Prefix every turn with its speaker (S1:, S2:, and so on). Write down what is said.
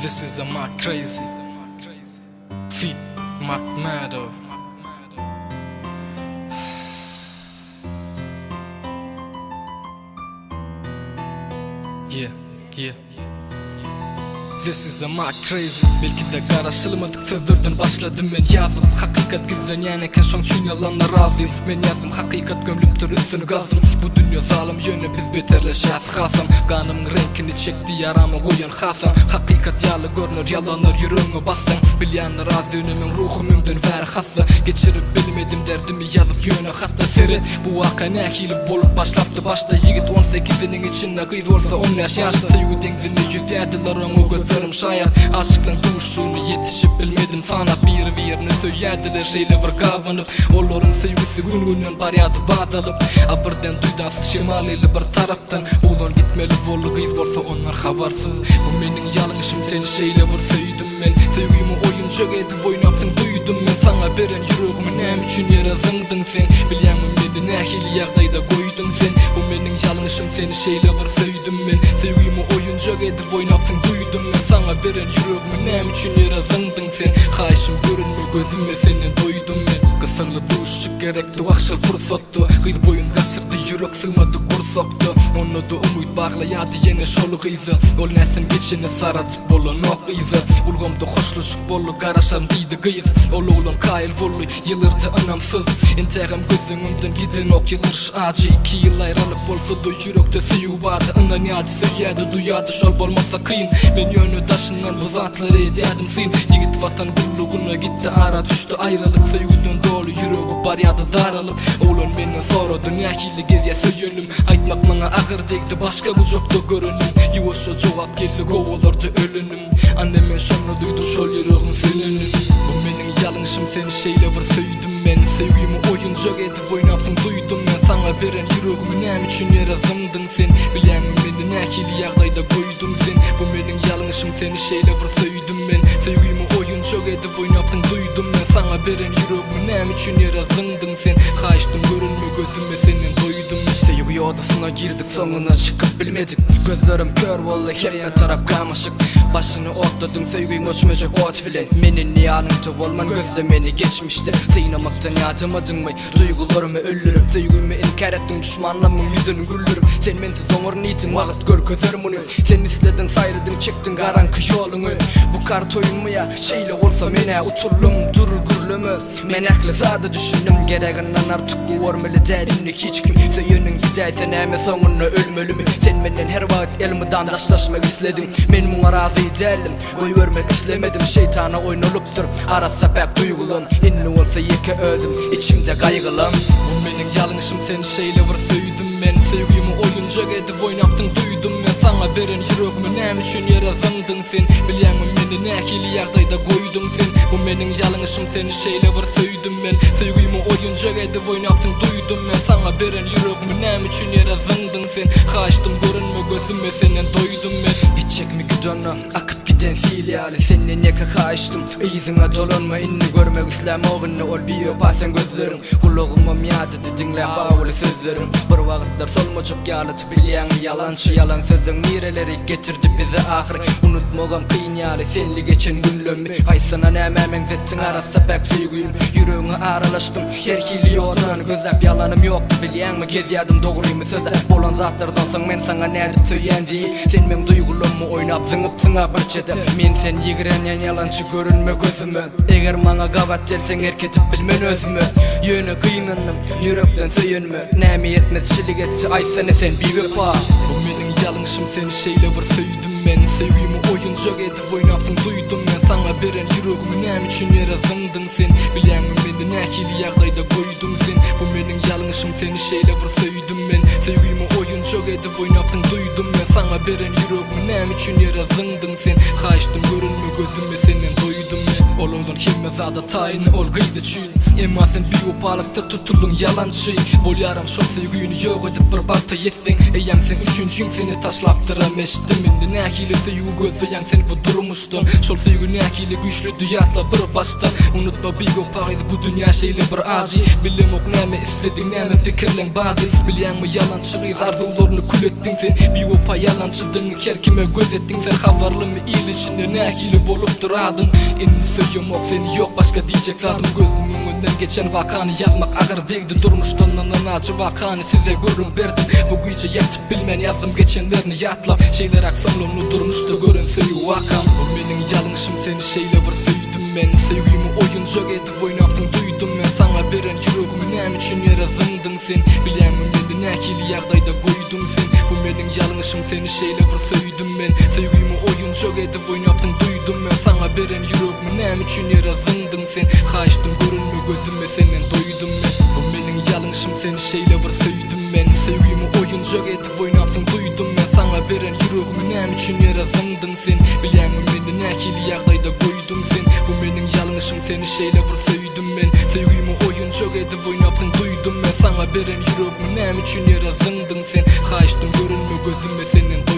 S1: This is a Mac Crazy Feat Mac Mado. Yeah, yeah. This is a Mac Crazy. Belki-de garaşylmadyk sözlerden başladym men ýazyp. Hakykat gizlenýän eken şoň üçin ýalana razy. Men ýazdym hakykat gömlüpdir üstüni gazdym. Bu dünýe zalym ýöne biz beterleşýäs hasam. Ganymyň reňkini çekdi ýarama goýan hasam. Hakykat ýaly görner ýalanlar ýüregiňe bassaň. Bilýänler az ýöne meň ruhum öňden bäri hassa. Geçirip bilmedim derdimi ýazyp ýöne hatda seret. Bu waka nähili bolup başlapdy başda ýigit on sekiziniň içinde gyz bolsa on bäş ýaşda. Söýgi deňzinde ýüzýärdiler oňa gözlerim şaýat. Aşyklaň duşuşygyny ýetişip bilmedim sanap. Biri-birini söýýärdiler şeýle bir gabanyp. Olaryň söýgüsi gün-günden barýardy bat alyp. A birden duýdansyz şemal geldi bir tarapdan. Oglan gitmeli boldy gyz bolsa ondan habarsyz. Bu meniň ýalňyşym seni şeýle bir söýdüm men. Söýgimi oýunjak edip oýnapsyň duýdum men. Saňa beren ýüregimi näme üçin ýere zyňdyň sen. Bilýäňmi meni nähili ýagdaýda goýduň sen. Bu meniň ýalňyşym seni şeýle bir söýdüm men. Söýgimi oýunjak edip oýnapsyň duýdum men. Saňa beren ýüregimi näme üçin ýere zyňdyň sen. Haýyşym görünme gözüme senden doýdum men. Gyssagly duşuşyk gerekdi wah şol pursatda. Gyz boýun gaçyrdy ýürek sygmady gursakda. Onda-da umyt baglaýardy ýene şol gyza. Ol nätsin geçeni saratyp bolanok yza. Ulgamda hoşlaşyk boldy garaşaryn diýdi gyz. Ol oglan kaýyl boldy ýylyrdy ynamsyz. Entägem göz öňümden gidenok ýylgyryş ajy. Iki ýyl aýralyk bolsa-da ýürekde söýgi bardy. Ynanýardy söýýärdi duýardy şol bolmasa kyn. Men ýöne daşyndan bu zatlary edýärdim syn. Ýigit watan gullugyna gitdi ara düşdi aýralyk. Söýgüden doly ýüregi barýardy daralyp. Oglan menden sorady nähili gezýär söýenim. Aýtmak maňa agyr degdi başga gujakda görenim. Ýuwaşja jogap geldi gowalardy ölenim. Anne men şonda duýdum şol ýüregiň sönenin. Bu meniň ýalňyşym seni şeýle bir söýdüm men. Söýgimi oýunjak edip oýnapsyň duýdum men. Saňa beren ýüregimi näme üçin ýere zyňdyň sen. Bilýäňmi meni nähili ýagdaýda goýduň sen. Bu meniň ýalňyşym seni şeýle bir söýdüm men. Söýgimi oýunjak edip oýnapsyň duýdum men. Saňa beren ýüregimi näme üçin ýere zyňdyň sen. Haýyşdym görünme gözüme senden doýdum men.
S2: Söýgi ýodasyna girdik soňuna çykyp bilmedik. Gözlerim kör boldy her ýan tarap gamaşyk. Başyny otladyň söýgiň öçmejek ot bilen. Men indi ýanyňda bolman gözle meni geçmişde. Synamakdan ýadamadyňmy duýgularymy öldürip. Söýgimi inkär etdiň duşmanlamyň ýüzüni güldürip. Sen mensiz oňaryn diýdiň wagt görkezer muny. Sen islediň saýladyň çekdiň garaňky ýoluňy. Bu kart oýunmy ýa şeýle bolsa men-ä utuldym. Dur gürleme. Men ähli zada düşündim Gereginden artyk guwarmaly däl indi hiç kim Söýeniň gidäýse näme soňunda ölmelimi Sen menden her wagt elmydam daşlaşmak islediň Men muňa razy däldim Goýbermek islemedim Şeýtana oýnalypdyr arassa päk duýgulam Indi bolsa ýeke özüm içimde gaýgylam.
S1: Bu meniň ýalňyşym seni şeýle bir söýdüm men Söýgimi oýunjak edip oýnapsyň duýdum men Saňa beren ýüregimi näme üçin ýere zyňdyň sen Bilýäňmi meni nähili ýagdaýda goýduň sen Bu meniň ýalňyşym seni şeýle bir söýdüm men Söýgimi oýunjak edip oýnapsyň duýdum men Saňa beren ýüregimi näme üçin ýere zyňdyň sen Haýyşdym görünme gözüme senden doýdum men.
S2: Gitjekmi git onda akyp giden sil ýaly Senden ýeke haýyşdym yzyňa dolanma indi Görmek islämok indi ol biwepa seň gözleriň Gulagymam ýadady diňläp awuly sözleriň Bir wagtlar solmajak ýalydy bilýäňmi ýalançy Ýalan sözleň nireleri getirdi bizi ahyr Unutmagam kyn ýaly senli geçen günlemmi Aýtsana nämä meňzetdiň arassa päk söýgim Ýüregiňe aralaşdym her hili ýodan Gözläp ýalanym ýokdy bilýäňmi gezýädim dogrymy sözläp Bolan zatlardan soň men saňa nädip söýýän diýip Sen meň duýgulammy oýnap zyňypsyňa bir çete Men seni ýigrenýän ýalançy görünme gözüme Eger maňa gabat gelseň erk edip bilmen özüme Ýöne gynandym ýürekden söýenime Näme ýetmezçilik etdi aýtsana sen biwepa.
S1: Bu meniň ýalňyşym seni şeýle bir söýdüm men Söýgimi oýunjak edip oýnapsyň duýdum men Saňa beren ýüregimi näme üçin ýere zyňdyň sen Bilýäňmi meni nähili ýagdaýda goýduň sen Bu meniň ýalňyşym seni şeýle bir söýdüm men Söýgimi oýunjak edip oýnapsyň duýdum men Saňa beren ýüregimi näme üçin ýere zyňdyň sen Haýyşdym görünme gözüme senden doýdum men Olardan hemme zada taýyn ol gyz üçin Emma sen biwepalykda tutuldyň ýalançy Bolýaram şol söýgini ýok edip bir bagta ýetseň Eýýäm seň üçünjiň seni taşlapdyram eşitdim Indi nähili söýgi gözleýäň sen bu durmuşdan Şol söýgi nähili güýçlüdi ýatla bir başdan Unutma biwepa gyz bu dünýä şeýle bir ajy Bilemok näme islediň näme pikirleň bady Bilýäňmi ýalançy gyz arzuwlar. Arzuwlaryny kül etdiň sen Biwepa ýalançydyň her kime göz etdiň sen Habarlymy il içinde nähili bolupdyr adyň Indi söýemok seni ýok başga diýjek zadym Gözümiň öňünden geçen wakany ýazmak agyr degdi Durmuşdan alan ajy wakany size gürrüň berdim Bu gije ýatyp bilmän ýazdym geçenlerini ýatlap Şeýleräk soňlandy durmuşda gören söýgi wakam Bu meniň ýalňyşym seni şeýle bir söýdüm men Söýgimi oýunjak edip oýnapsyň duýdum men Saňa beren ýüregimi näme üçin ýere zyňdyň sen Bilýäňmi meni nähili ýagdaýda goýduň sen Bu meniň ýalňyşym seni şeýle bir söýdüm men Söýgimi oýunjak edip oýnapsyň duýdum men Saňa beren ýüregimi näme üçin ýere zyňdyň sen Haýyşdym görünme gözüme senden doýdum men Bu meniň ýalňyşym seni şeýle bir söýdüm men Söýgimi oýunjak edip oýnapsyň duýdum men Saňa beren ýüregimi näme üçin ýere zyňdyň sen Bilýäňmi meni nähili ýagdaýda goýduň sen Bu meniň ýalňyşym seni şeýle bir söýdüm men Söýgimi oýunjak edip oýnapsyň duýdum men Saňa beren ýüregimi näme üçin ýere zyňdyň sen Haýyşdym görünme gözüme senden.